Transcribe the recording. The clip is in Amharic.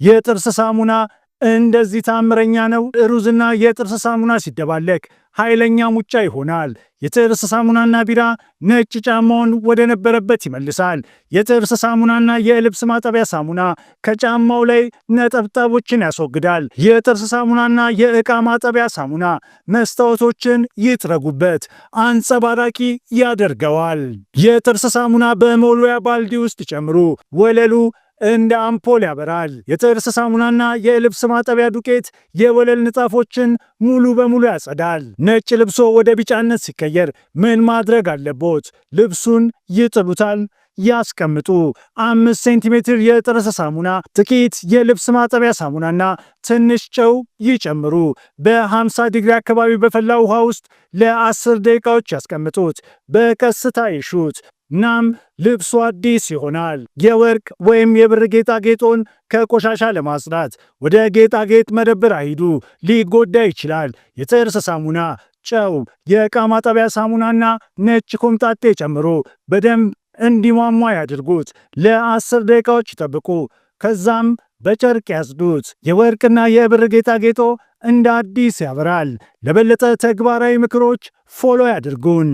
የጥርስ ሳሙና እንደዚህ ታምረኛ ነው። ሩዝና የጥርስ ሳሙና ሲደባለቅ ኃይለኛ ሙጫ ይሆናል። የጥርስ ሳሙናና ቢራ ነጭ ጫማውን ወደ ነበረበት ይመልሳል። የጥርስ ሳሙናና የልብስ ማጠቢያ ሳሙና ከጫማው ላይ ነጠብጣቦችን ያስወግዳል። የጥርስ ሳሙናና የዕቃ ማጠቢያ ሳሙና መስታወቶችን ይጥረጉበት፣ አንጸባራቂ ያደርገዋል። የጥርስ ሳሙና በመወልወያ ባልዲ ውስጥ ጨምሩ። ወለሉ እንደ አምፖል ያበራል። የጥርስ ሳሙናና የልብስ ማጠቢያ ዱቄት የወለል ንጣፎችን ሙሉ በሙሉ ያጸዳል። ነጭ ልብሶ ወደ ቢጫነት ሲቀየር ምን ማድረግ አለቦት? ልብሱን ይጥሉታል? ያስቀምጡ። 5 ሴንቲሜትር የጥርስ ሳሙና፣ ጥቂት የልብስ ማጠቢያ ሳሙናና ትንሽ ጨው ይጨምሩ። በ50 ዲግሪ አካባቢ በፈላ ውሃ ውስጥ ለ10 ደቂቃዎች ያስቀምጡት። በቀስታ ይሹት። እናም ልብሱ አዲስ ይሆናል። የወርቅ ወይም የብር ጌጣጌጦን ከቆሻሻ ለማጽዳት ወደ ጌጣጌጥ መደብር አይሂዱ፣ ሊጎዳ ይችላል። የጥርስ ሳሙና፣ ጨው፣ የዕቃ ማጠቢያ ሳሙናና ነጭ ኮምጣጤ ጨምሮ በደንብ እንዲሟሟ ያድርጉት። ለ10 ደቂቃዎች ይጠብቁ። ከዛም በጨርቅ ያጽዱት። የወርቅና የብር ጌጣጌጦ እንደ አዲስ ያበራል። ለበለጠ ተግባራዊ ምክሮች follow ያድርጉን።